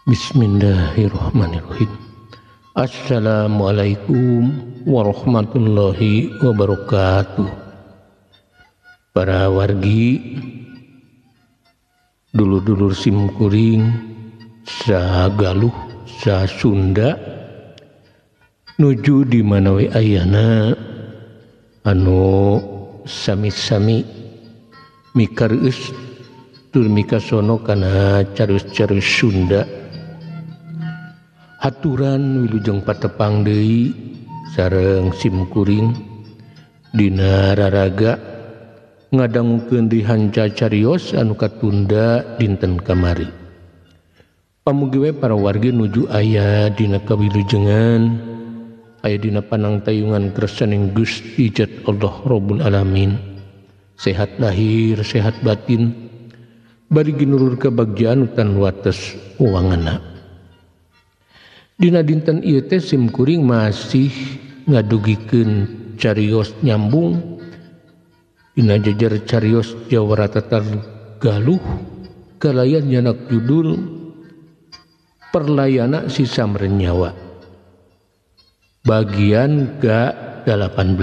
Bismillahirrahmanirrahim. Assalamualaikum warahmatullahi wabarakatuh. Para wargi, dulur-dulur simkuring, sa Galuh, sa Sunda, nuju di mana we ayana anu sami-sami mikareus tur mikasono kana carus-carus Sunda. Haturan wilujeng patepang deui sareng simkuring dina raraga ngadangukeun di hanca carios anu katunda dinten kamari. Pamugi we para wargi nuju aya dina kawilujengan, aya dina panangtayungan kersaning Gusti Jat Allah Rabbul Alamin. Sehat lahir, sehat batin, bari ginurur kebagjaan tan wates wangana. Dina dinten ieu teh simkuring masih ngadugikeun carios nyambung dina jejer carios Jawara Tatar Galuh kalayan nyanak judul Perlayana Si Samrenyawa bagian ke-18.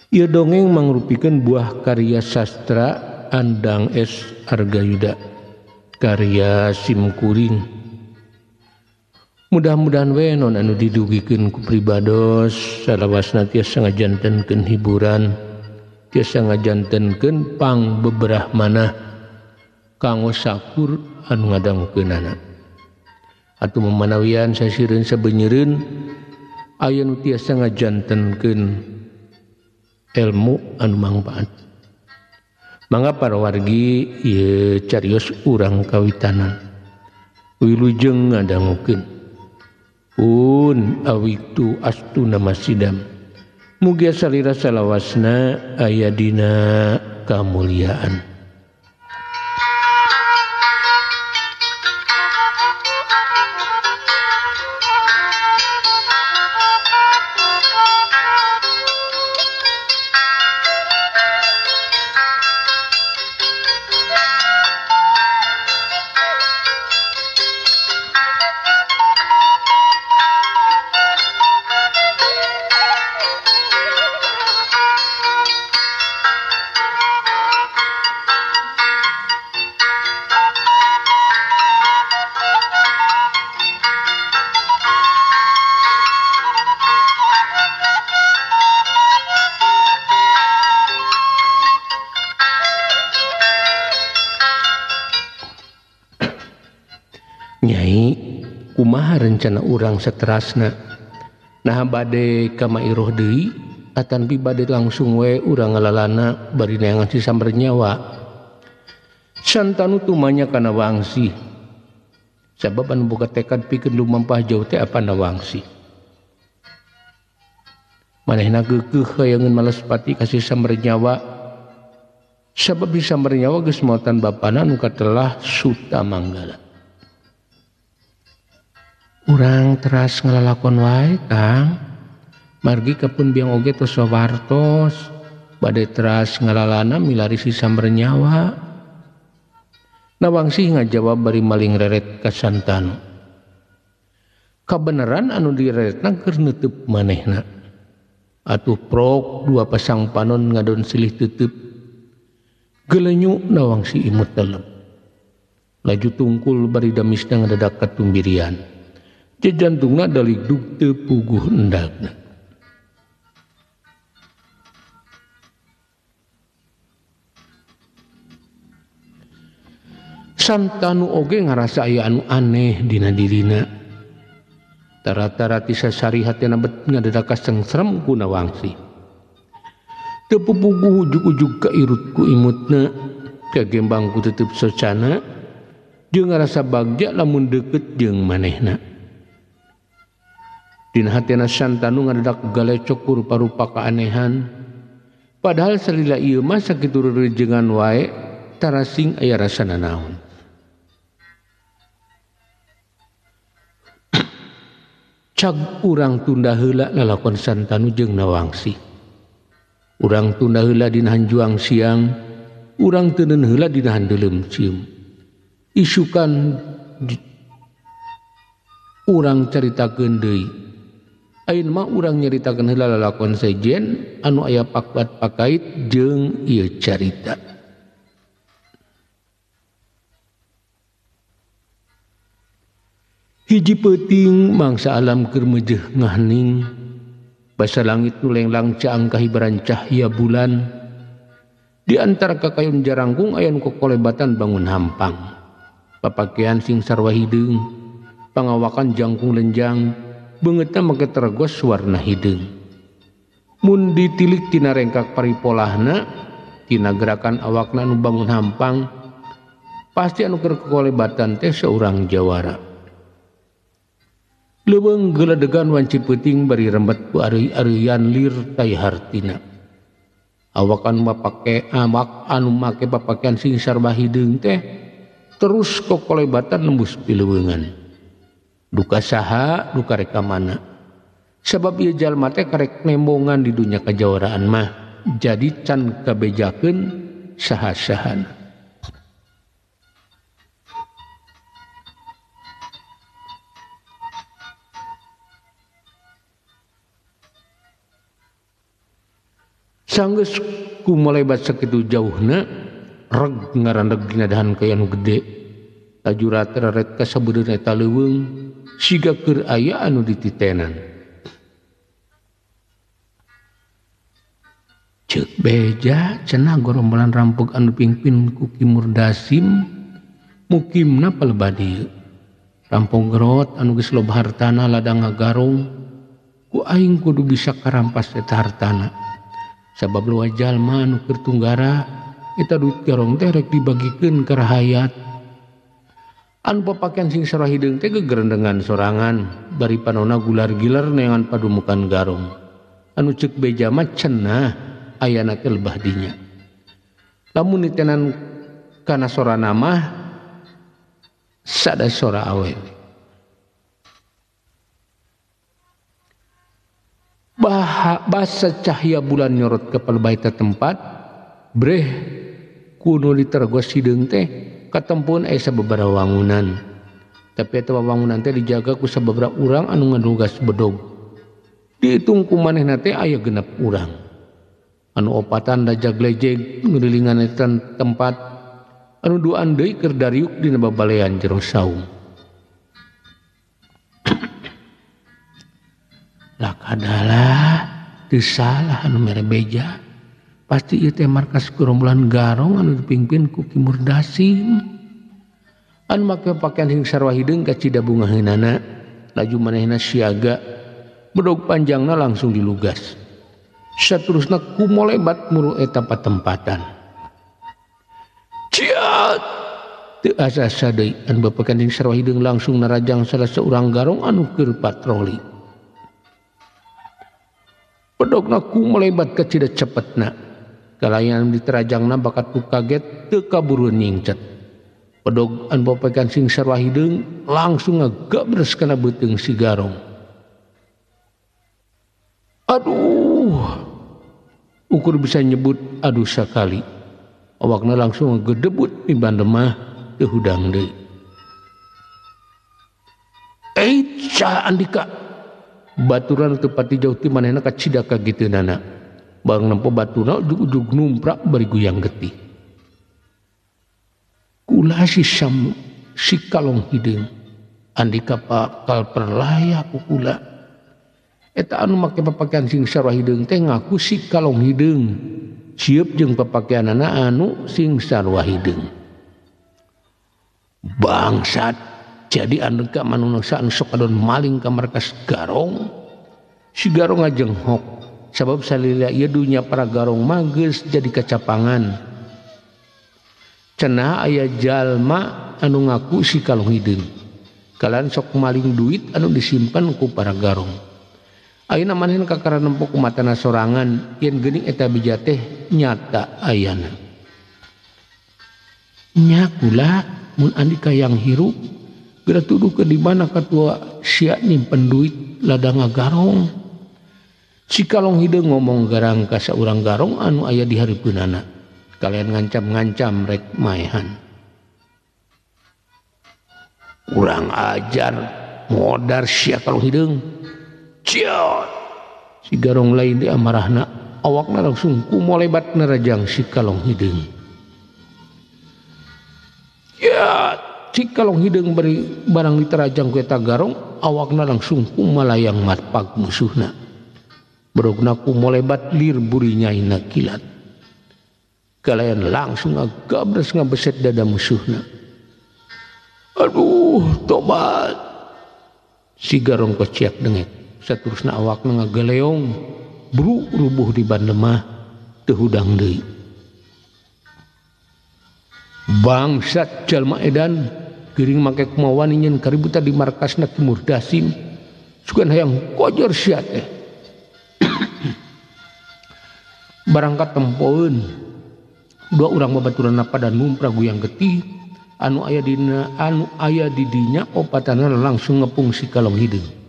Ieu dongeng mangrupikeun buah karya sastra Andang S. Argayuda karya simkuring. Mudah-mudahan we non anu didugikeun ku pribados salawasna tiasa ngajantenkeun hiburan, tiasa ngajantenkeun pang beberah manah kanggo sakur anu ngadangukeunana. Atuh memanawian sasireun sabeunyereun aya nu tiasa ngajantenkeun ilmu anu mangpaat. Mangga para wargi ieu carios urang kawitanan. Wilujeng ngadangukeun. Pun awiktu astuna masidam. Mugia salira salawasna aya dina kamuliaan. Nyai, kumaha rencana urang seterasna? Nah bade ka Mairoh deui atanpi bade langsung we urang ngalalana bari neangan si Samrenyawa. Santanu tumanya kana Wangsi. Sabab anu boga tekad pikeun lumampah jauh teh apa Nawangsi. Manehna geukeuh hayangeun males pati ka si Samrenyawa. Sabab si Samrenyawa geus maotan bapana nu katelah Sutamanggala. Urang teras ngalalakon wae Kang. Margi kapun biang oge tos wartos bade teras ngalalana milari si Samrenyawa. Nawangsi ngajawab bari maling reret ka Santanu. Kabeneran anu direretna keur neuteub manehna. Atuh prok dua pasang panon ngadon silih teuteub. Gelenyu Nawangsi imut telep. Laju tungkul bari damisna ngadadak katumbirian. Jejantungna daligdug teu puguh endagna. Santanu oge ngarasa aya anu aneh dina dirina. Tara-tara ti sasari hatena bet ngadadak kasengserem ku Nawangsi. Teu puguh ujug-ujug ka irut ku imutna, kagembang ku tetep socana, jeung ngarasa bagja lamun deukeut jeung manehna. Dina hatena Santanu ngadadak galecok ku rupa-rupa keanehan. Padahal salila ieu mah sakitu rerejengan wae tarasing aya rasana naon. Cag urang tunda heula lalakon Santanu jeung Nawangsi. Urang tunda heula dina hanjuang siang, urang teuneun heula dina handeuleum cium. Isukan urang caritakeun deui. Ayeuna mah urang nyaritakeun heula lalakon sejen anu aya pakbat pakait jeung ieu carita. Hiji peuting mangsa alam keur meujeuh ngahning, basa langit nu lenglang caang kahibaran cahya bulan. Di antara kakayun jarangkung aya nu kokolebatan bangun hampang. Papakean sing sarwa hideung, pangawakan jangkung lenjang, beungeutna make tergos warna hideung. Mun ditilik tina rengkak paripolahna, tina gerakan awakna nu bangun hampang, pasti anu keur kokolebatan teh saurang jawara. Leuweung geledegan wanci peuting bari rembet ku areuy-areuyan lir tai hartina. Awak anu make awak anu make papakean sing sarba hideung teh terus kokolebatan nembus pileuweungan. Duka saha, duka rek ka mana. Sabab ieu jalma teh karek nembongan di dunya kajawaraan mah, jadi can kabejakeun saha-sahana. Sanggeus kumolebat sakitu jauhna, reg ngarandeg dina dahan kaya nu gede. Laju reret ka sabeudeuh eta leuweung, siga keur aya anu dititenan. Ceuk beja cenah gorombolan rampok anu pingpin ku Ki Murdasim mukimna palebah dieu. Rampok gerot anu geus loba hartana ladang ngagarong, ku aing kudu bisa karampas eta hartana. Sabab loba jalma anu keur tunggara eta duit garong teh rek dibagikeun ka rahayat. Anu papakean sing sarua hideung teh gegerendengan sorangan bari panona gular-gilar neangan padumukan garong. Anu ceuk beja mah cenah ayana teh lebah dinya. Lamun nitenan kana sorana mah sada sora awewe. Basa cahaya bulan nyorot ke palebah tempat breh kuno ditergos hideung teh katempuan aya sababaraha wangunan. Tapi eta wangunan teh dijaga ku sababaraha urang anu ngadugas bedog. Diitung ku manehna teh aya genep urang. Anu opatan dajag-lejeg ngelilingan eta tempat, anu duaan deui keur dariuk dina babalean jero saung. Lakadalah teu salah anu mere beja. Pasti ieu teh markas gerombolan garong anu dipimpin ku Ki Murdasim. Anu make pakaian sing sarua hideung kacida bungaheunana, laju manehna siaga, bedog panjangna langsung dilugas. Saterusna kumolebat muru eta patempatan. Ciat! Teu asa-asa deui anu bapakaian sing sarua hideung langsung narajang salah saurang garong anu keur patroli. Bedogna ku melebat kacida cepetna. Kalayan diterajangna bakat ku kaget teu kaburu nyingcet. Bedog anu papakean sing sarua hideung langsung ngagabres kana beuteung si garong. Aduh, ukur bisa nyebut aduh sakali. Awakna langsung ngegedebut mibandemah mah teu hudang deui. Eita Andika. Baturan teu pati jauh ti manehna kacida kagiteunana. Bareng nempo baturna ujug-ujug numprak bari guyang getih. Kula si sam si kalong hideung. Andika bakal perlaya ku kula. Eta anu make papakean sing sarua hideung teh ngaku si kalong hideung. Sieup jeung papakeanana anu sing sarua hideung. Bangsat. Jadi andika manungsa anu sok adon maling ka markas garong. Si garong ngajenghok sabab salila ieu dunya para garong mah geus jadi kacapangan. Cenah aya jalma anu ngaku si kalong hideung. Kalayan sok maling duit anu disimpan ku para garong. Ayeuna manehna kakara nempo ku matana sorangan yen geuning eta bija teh nyata ayana. Nya kula mun andika yang hirup geura tuduh ke di mana katua sia nyimpen duit ladang ngagarong. Si kalong hideung ngomong garang ka saurang garong anu aya di hareupeunana. Kalian ngancam-ngancam rek maehan. Kurang ajar modar sia kalong hideung. Ciot. Si Garong lain di amarahna awakna langsung kumolebat nerajang si kalong hideung. Ya, si kalong hideung bari barang diterajang ku eta Garong awakna langsung kumalayang matpag musuhna. Bedogna kumolebat lir buri nyaina kilat. Kalayan langsung ngagabres ngabeset dada musuhna. Aduh, tobat. Si Garong keciak dengek. Saterusna awakna ngageleong bru rubuh di bandemah teu hudang deui. Bangsat jalma edan geuring make kumaha wani nyeun kaributan di markasna Ki Murdasim. Sugan hayang kojor sia teh. Barangkat tempoeun dua urang babaturanna pada numpra guyang getih anu aya dina anu aya di dinya opatanana langsung ngepung si kalong hideung.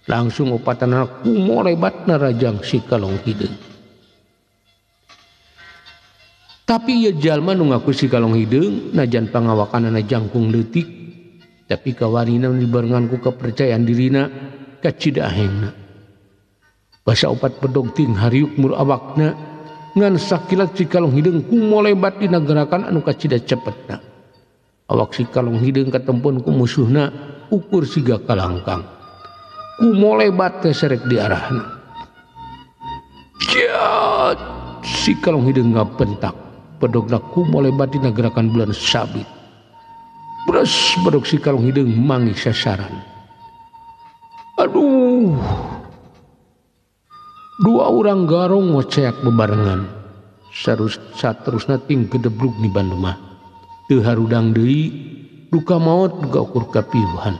Langsung opatanana kumolebat narajang si kalong hideung. Tapi ieu jalma nu ngaku si kalong hideung najan pangawakanana jangkung leutik tapi kawanina dibarengan ku kepercayaan dirina kacida ahengna. Basa opat bedog ting hariuk mur awakna ngan sakilat si kalong hideung kumolebat dina gerakan anu kacida cepetna. Awak si kalong hideung katempon ku musuhna ukur siga kalangkang. Kumolebat teh serek di arahna. Ciat, si kalong hideung ngabentak. Bedogna kumolebat dina gerakan bulan sabit. Bres bedog si kalong hideung manggih sasaran. Aduh. Dua orang Garong ngoceak bebarengan. Saterusna ting gedeblug di bandemah. Teu harudang deui, duka maot duka ukur kapiuhan.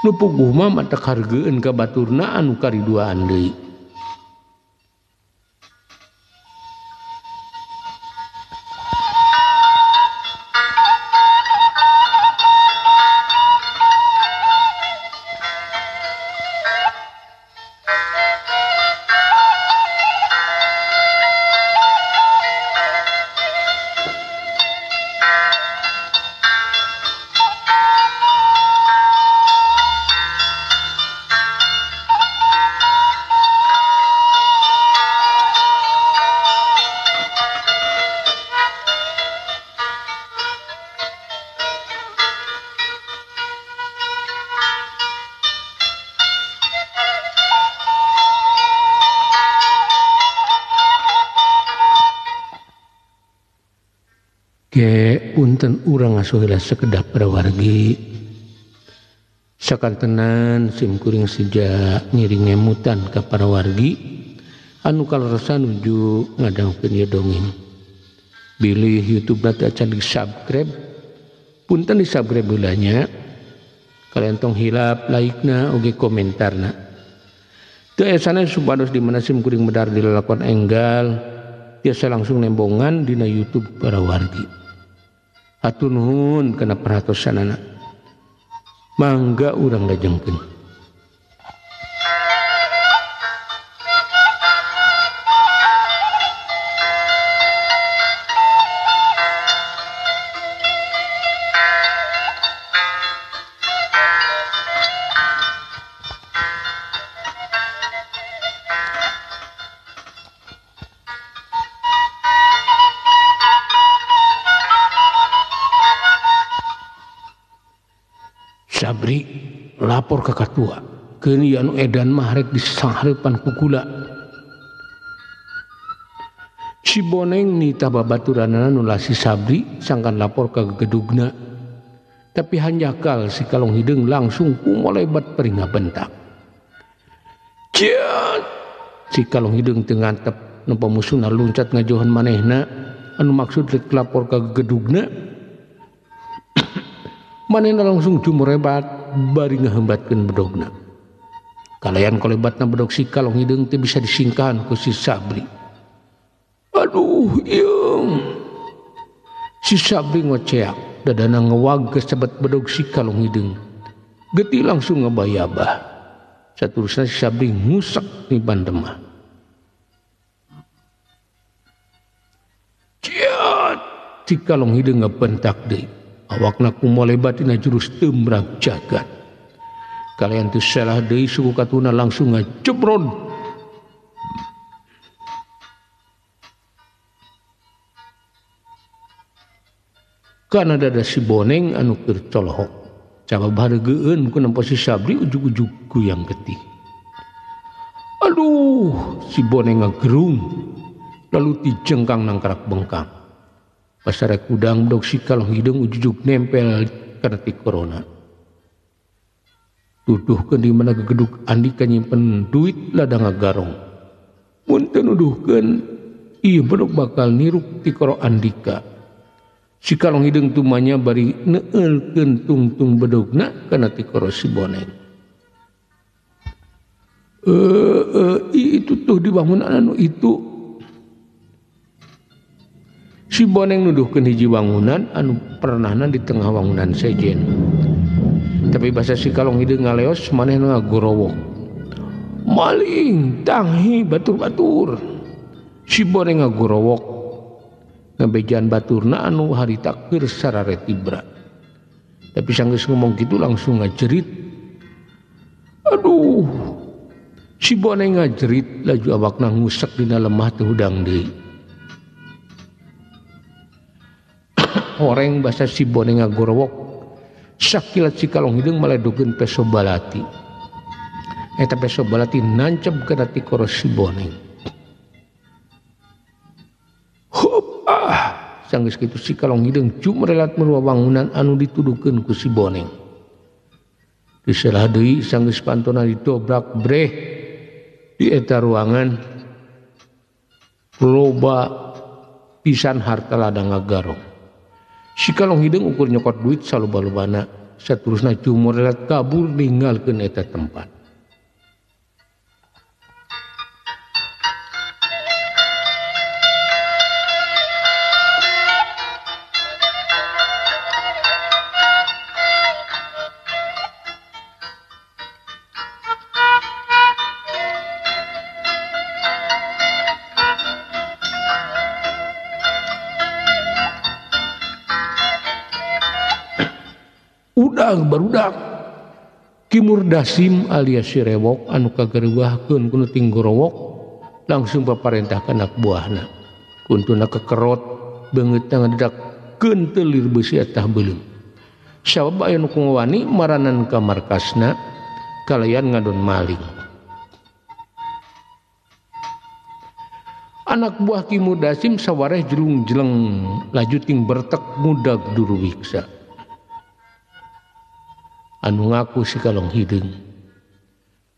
Nu puguh mah matak hargeun ka baturna anu kariduaan deui. Ge punten urang ngasuh heula sekedap para wargi. Sakantenan sim kuring seja ngiring ngemutan ka para wargi anu kaleresan nuju ngadangkeun ieu dongeng. Bilih YouTube na teu acan di-subscribe, punten di-subscribe heula nya. Kalian tong hilap like-na oge komentarna. Teu aya sanes supados di mana sim kuring medar dilalakon enggal tiasa langsung nembongan dina YouTube para wargi. Hatur nuhun kana perhatosanana. Mangga urang lajengkeun. Sabri lapor ka katua keun anu edan mah rek disanghareupan ku kula. Si Boneng nitah babaturanana nu lasi Sabri sangkan lapor ka gegedugna. Tapi hanjakal si kalong hideung langsung kumolebat peri ngabentak. Ciat! Si kalong hideung teu ngantep nu pamusuna luncat ngajohan manehna anu maksud rek lapor ka gegedugna. Manehna langsung jumrebat bari ngahembatkeun bedogna. Kalayan kolebatna bedog si kalong hideung teu bisa disingkahan ku si Sabri. Aduh, ieu. Si Sabri ngoceak, dadana ngewag kesebet bedog si kalong hideung. Getih langsung ngabayabah. Saterusna si Sabri ngusek ni bandemah. Ciat! Si kalong hideung ngabentak deui. Awakna kumolebat dina jurus tembrang jagat. Kalian teu salah deui suku katuna langsung ngajebron. Kana dada si Boneng anu keur colohok. Sabab hareugeun ku nempo si Sabri ujug-ujug guyang getih. Aduh, si Boneng ngagerung lalu dijengkang nangkarak bengkang. Pasare kudang bedog si kalong hideung ujug-ujug nempel kana ti corona. Tuduhkeun di mana gegedug Andika nyimpen duit ladang ngagarong. Mun teu nuduhkeun ieu bedog bakal niruk ti koro Andika. Si kalong hideung tumanya bari neueulkeun tungtung bedogna kana tikoro si Boneng. Itu tuh di bangunan anu itu. Si Boneng nuduhkeun hiji bangunan anu pernahna di tengah bangunan sejen. Tapi basa si kalong hideung ngaleos manehna ngagorowok. Maling tanghi batur-batur. Si Boneng ngagorowok. Ngabejan baturna anu harita keur sararetibra. Tapi sanggeus ngomong kitu langsung ngajerit. Aduh. Si Boneng ngajerit laju awakna ngusek dina lemah teu hudang deui. Horeng basa si Boneng ngagorowok. Sakilat si kalong hideung maledogeun peso balati. Eta peso balati nancep kana tikoro si Boneng. Hup ah, sanggeus kitu si kalong hideung cumrelat merua bangunan anu dituduhkeun ku si Boneng. Diselah deui sanggeus pantona didobrak breh di eta ruangan loba pisan harta ladang ngagarong. Si kalong hideung ukur nyokot duit saloba-lobana, saterusna cumrelat kabur ninggalkeun eta tempat. Udag barudak Ki Murdasim alias si Rewok anu kagareuwahkeun ku nu tinggorowok langsung paparentahkeun anak buahna. Kuntuna kekerot beungeutna ngadedakeun teulir beusi atah beuleum. Sabab aya nu wani maranan ka markasna kalayan ngadon maling. Anak buah Ki Murdasim sawareh jelung-jeleng laju ting bertek mudag duruwiksa. Anu ngaku si kalong hideung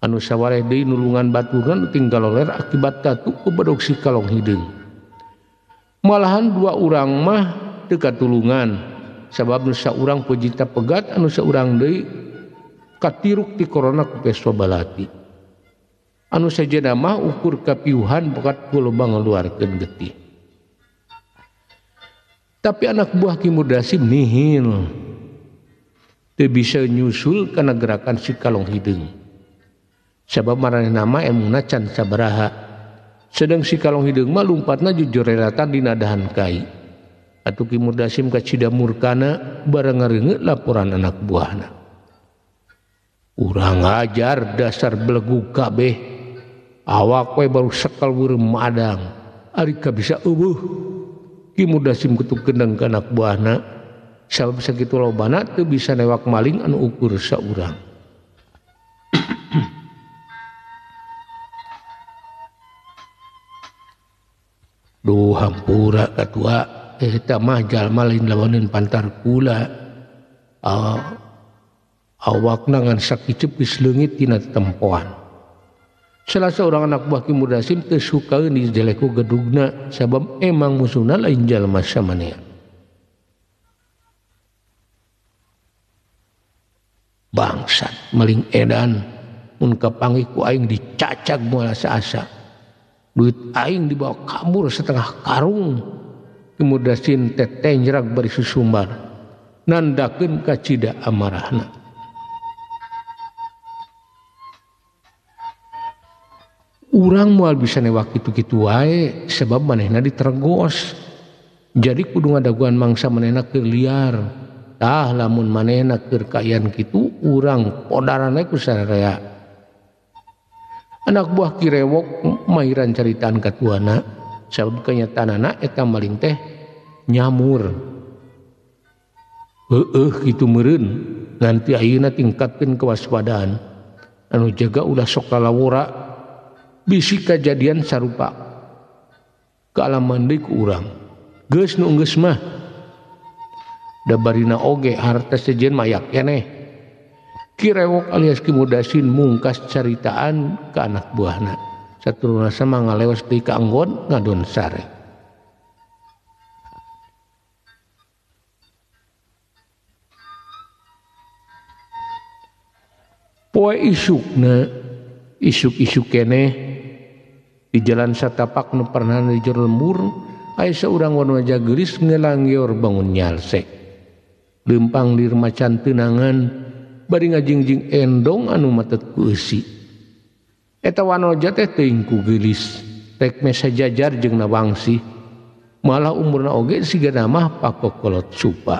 anu sawareh deui nulungan baturan tinggal loler akibat tatu ku bedog si kalong hideung. Malahan dua urang mah teu katulungan sabab nu saurang pejita pegat anu saurang deui katiruk ti corona ku peso balati. Anu sajena mah ukur kapiuhan pekat ku loba ngaluarkeun getih. Tapi anak buah Ki Murdasim nihil teu bisa nyusul kana gerakan si kalong hideung. Sabab maranehna mah elmuna can sabaraha. Sedang si kalong hideung mah lumpatna jujurelatan dina dahan kai. Atuh Ki Murdasim kacida murkana bareng ngareungeut laporan anak buahna. Urang ajar dasar belegug kabeh. Awak we baru sekal beureum madang. Ari ka bisa eueuh. Ki Murdasim ketuk gendeng ka anak buahna. Sabab sakitu lobana teu bisa newak maling anu ukur saurang. Duh hampura katua eta mah jalma lain lawaneun pantar kula. Awakna ngan sakiceup geus leungit tina tempoan. Salah seorang anak buah Ki Murdasim teu sukaeun dijeleku gedugna sabab emang musuhna lain jalma samanea. Bangsat maling edan mun kapanggih ku aing dicacag moal asa-asa. Duit aing dibawa kabur setengah karung. Ki Murdasim tetenjrag bari susumbar nandakeun kacida amarahna. Urang moal bisa newak kitu-kitu wae sebab manehna ditergos. Jadi kudu ngadaguan mangsa manehna keur liar. Tah lamun manehna keur kaayaan kitu urang podaran we ku sararea. Anak buah Ki Rewok mahiran caritaan katuana sabab kenyataanana eta maling teh nyamur. Heueuh kitu meureun nganti ayeuna tingkatkeun kewaspadaan. Anu jaga ulah sok lalawora bisi kajadian sarupa kaalaman deui ku urang. Geus nu geus mah da barina oge harta sejen mayak keneh. Ki Rewok alias Ki Mudasin mungkas caritaan ke anak buahna. Saturuna sama ngalewas deui ka anggon ngadon sare. Poe isukna, isuk-isuk keneh di jalan satapak nu pernah di jero lembur, aya saurang wanoja geulis ngelangyor bangun nyalsek. Leumpang lir macan teunangan bari ngajingjing endong anu matet ku eusi. Eta wanoja teh teuing ku geulis, rek mesa jajar jeung Nawangsi. Malah umurna oge sigana mah pakokolot supa.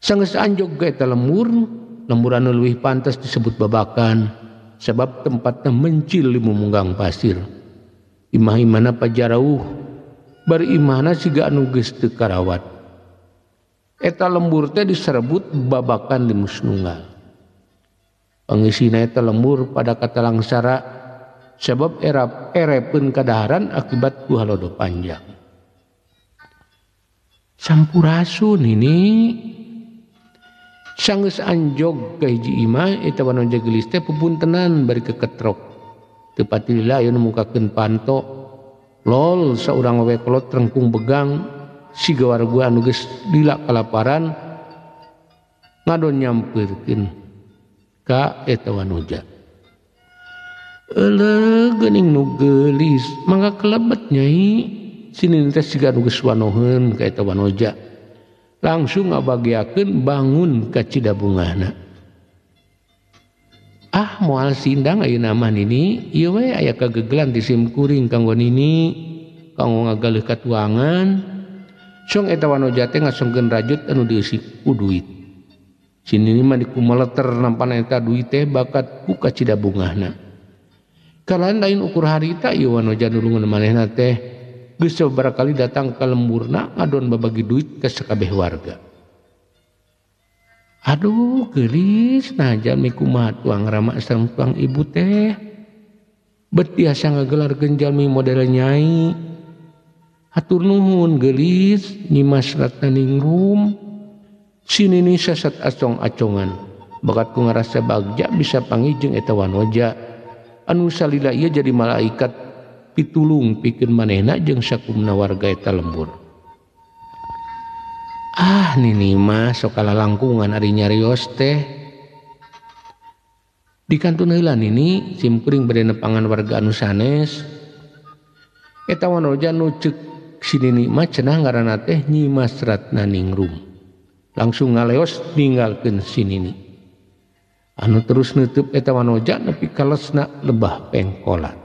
Sanggeus anjog ka eta lembur, lembur anu leuwih pantas disebut babakan sebab tempatna mencil di mumunggang pasir. Imah-imahna pajarauh, bari imahna siga anu geus teu karawat. Eta lembur teh diserebut babakan limus nunggal. Pangeusina eta lembur pada katalangsara sebab erepeun kadaharan akibat ku halodo panjang. Sampurasun ini sanggeus anjog ka hiji imah eta wanoja geulis teh pupuntenan bari keketrok. Teu pati lila aya nu mukakeun panto. Lol saurang awewe kolot rengkung begang siga warga anu geus lila kalaparan ngadon nyampeurkeun ka eta wanoja. Euleuh geuning nu geulis mangga kelebet nyai. Sinin teh siga anu geus wanoheun ka eta wanoja. Langsung ngabagiakeun bangun ka cidabungahna. Ah moal sindang ayeuna mah nini, ieu we aya kagegelan di sim kuring kanggo nini, kanggo ngagaleuh katuangan. Song eta wanoja teh ngasongkeun rajut anu dieusi ku duit. Sinini mah dikumeleter nampana eta duit teh bakat ku kacidabungahna. Kalayan lain ukur harita ieu wanoja nulungan manehna teh geus sababaraha kali datang ka lemburna ngadon babagi duit ka sakabeh warga. Aduh geulis nah jalmi kumaha tuang rama sareng tuang ibu teh. Bet biasa ngagelarkeun jalmi model nyai. Hatur nuhun geulis Nyimas Ratnaningrum. Sinini sasat acong-acongan bakat ku ngarasa bagja bisa panggih eta wanoja anu salila ieu jadi malaikat pitulung pikeun manehna jeung sakumna warga eta lembur. Ah nini mah sok kalalangkungan ari nyarios teh. Di kantun heula nini sim kuring bade nepangan warga anu sanes. Eta wanoja nu ceuk sinini mah cenah ngaranna teh Nyimas Ratnaningrum. Langsung ngaleos ninggalkeun sinini. Anu terus nutup eta wanoja nepi kalesna lebah pengkolan.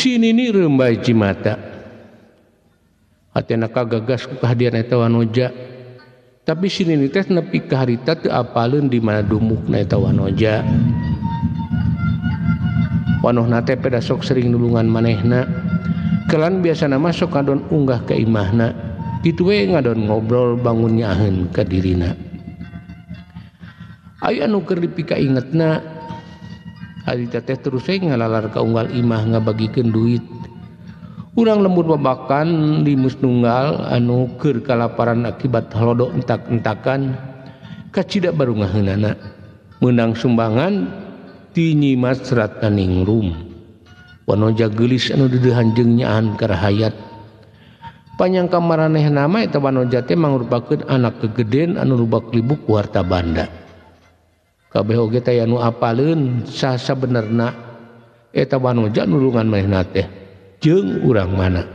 Sinini rembay cimata. Hatena kagagas ku kahadiran eta wanoja. Tapi sinini teh nepi ka harita teu apaleun di mana dumukna eta wanoja. Wanohna teh peda sok sering nulungan manehna. Kelan biasana mah sok ngadon unggah ka imahna. Kitu we ngadon ngobrol bangun nyaaheun ka dirina. Aya anu keur dipikaingetna harita teh terus we ngalalar ka unggal imah ngabagikeun duit. Urang lembur babakan limus nunggal anu keur kalaparan akibat halodo entak-entakan kacida baru ngaheunana meunang sumbangan ti Nyimas Ratnaningrum. Wanoja geulis anu deudeuhan jeung nyaahan karahayat. Panyangka maranehna mah eta wanoja teh mangrupakeun anak kegeden anu lubak libuk ku harta banda. Kabeh oge teh anu apaleun saha sabenerna eta wanoja nulungan manehna teh jeung urang mana.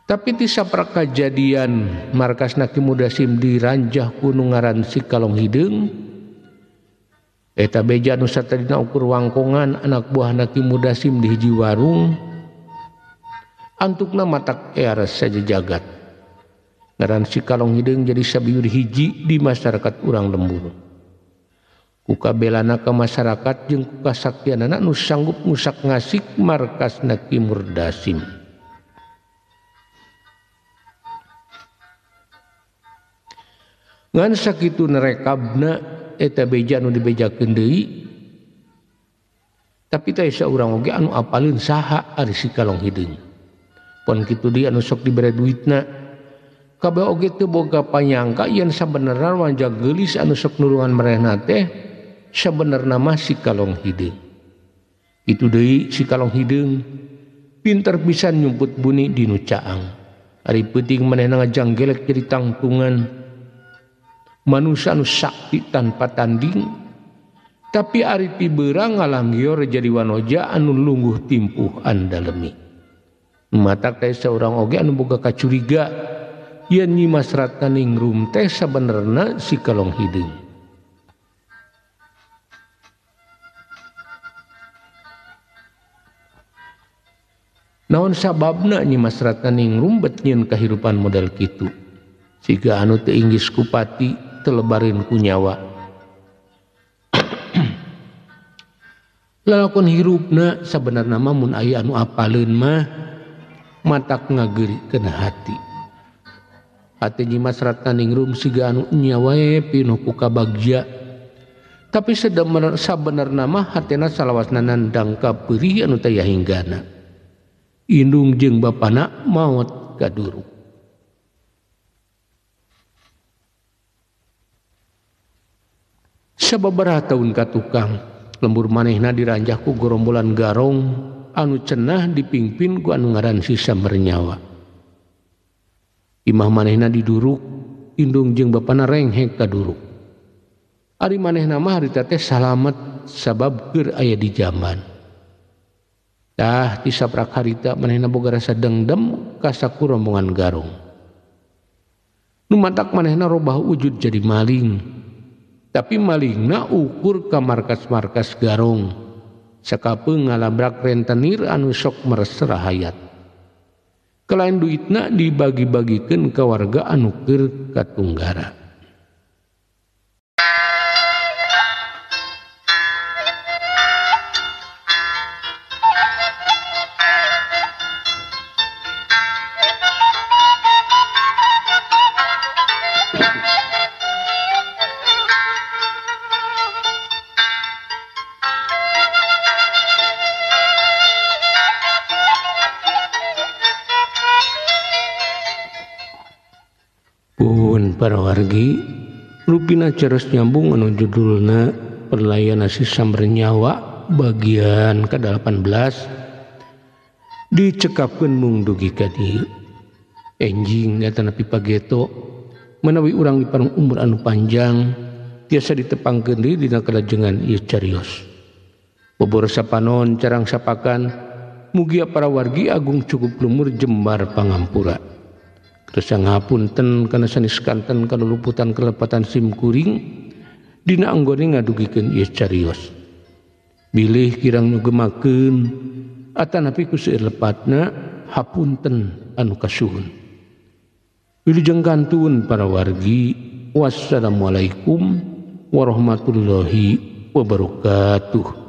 Tapi ti saprak kajadian markasna Ki Mudasim diranjah ku nu ngaran si Kalong Hideung, eta beja nu satadina ukur wangkongan anak buahna Ki Mudasim di hiji warung, antukna matak ear saja jagat. Ngaran si Kalong Hideung jadi sabiur hiji di masyarakat urang lembur. Ku kabelana ka masyarakat jeung ku kasaktianana nu sanggup ngusak ngasik markasna Ki Murdasim. Ngan sakitu nerekabna eta beja nu dibejakeun deui, tapi teh saurang oge anu apaleun saha ari si Kalong Hideung. Pon kitu deui anu sok dibere duitna. Kabeh oge teu boga panyangka yen sabenerna wanja geulis anu sok nulungan manehna teh sabenerna mah si Kalong Hideung. Kitu deui si Kalong Hideung pinter pisan nyumput buni di nu caang. Ari peuting manehna ngajanggelek jadi tangtungan. Manusia anu sakti tanpa tanding, tapi ari ti beurang ngalanggior jadi wanoja anu lungguh timpuh andalemi. Matak teh saurang oge anu boga kacuriga yen Nyi Mas Ratnaningrum teh sabenerna si Kalong Hideung. Naon sababna Nyi Mas Ratnaningrum bet nyieun kahirupan model kitu? Siga anu teu inggis kupati telebarin ku nyawa. Lalakon hirupna sabenerna mah mun aya anu apaleun mah matak ngageurikeun hati. Hati Nyi Mas Ratnaningrum siga anu nya wae pinuh ku kabagja. Tapi sabenerna mah hatena salawasna nandang ka peurih anu taya hinggana. Indung jeung bapana maot kaduruk. Sababaraha taun ka tukang, lembur manehna diranjah ku gorombolan garong anu cenah dipingpin ku anu ngaran si Samernyawa. Imah manehna diduruk, indung jeung bapana renghek kaduruk. Ari manehna mah harita teh salamet sabab keur aya di jamban. Tah ti saprak harita manehna boga rasa dengdem ka saku rombongan garong. Nu matak manehna robah wujud jadi maling. Tapi malingna ukur ka markas-markas garong. Sakapeung ngalabrak rentenir anu sok meres rahayat. Kalain duitna dibagi-bagikeun ka warga anu keur katunggara. Para wargi rupina ceres nyambung anu judulna Perlayan Si Samernyawa bagian ke-18 dicekapkeun mung dugi ka dieu. Enjing eta nepi pageto menawi urang dipareng umur anu panjang tiasa ditepangkeun deui dina kalajengan ieu carios. Bobor sapanon carang sapakan mugia para wargi agung cukup lumur jembar pangampura. Terus ngapunten kana sanes kanten kaluluputan kelepatan sim kuring dina anggone ngadugikeun ieu carios. Bilih kirang nyugemakeun atanapi ku seueur lepatna hapunten anu kasuhun. Wilujeng kantun para wargi. Wassalamualaikum warahmatullahi wabarakatuh.